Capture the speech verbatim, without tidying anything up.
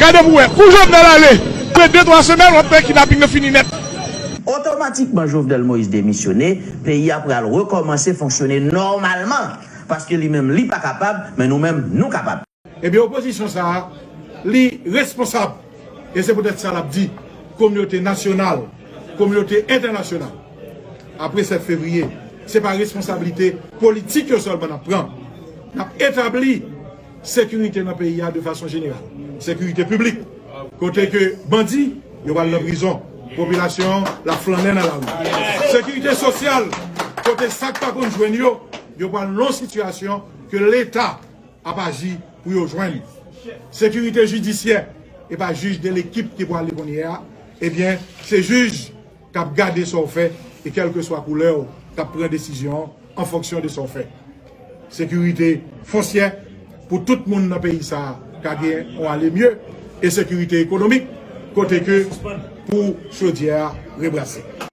Gade pou wè, pou Jovenel ale, apre de twa semèn, w ap wè kidnaping nan fini nèt. Otomatikman Jovenel Moïse demisyone, peyi a pral rekòmanse fonksyone nòmalman. Paske li menm li pa kapab, men nou menm nou kapab. Ebyen, opozisyon sa a, li responsab. E se poutèt sa l ap di, kominote nasyonal, kominote entènasyonal, apre sèt fevriye, se pa responsablite politik yo sèlman n ap pran. N ap etabli sekirite nan peyi a de fason jeneral. Sekirite piblik, kote ke bandi, yo pral nan prizon. Popilasyon an, l ap flannen nan lari. Sekirite sosyal, kote sa k pa konn jwenn yo, yo pral nan sitiyasyon ke Leta ap aji pou yo jwenn. Sekirite jidisyè, e pa jij de lekip ki pwale kounye a, ebyen, se jij k ap gade sa w fè, e kèlkeswa koulè w, k ap pran desizyon an an fonksyon de sa w fè. Sekirite fonsyè, pou tout moun nan peyi sa a ka gen yon ale mye, e sekirite ekonomik, kote ke pou chodyè a rebrase.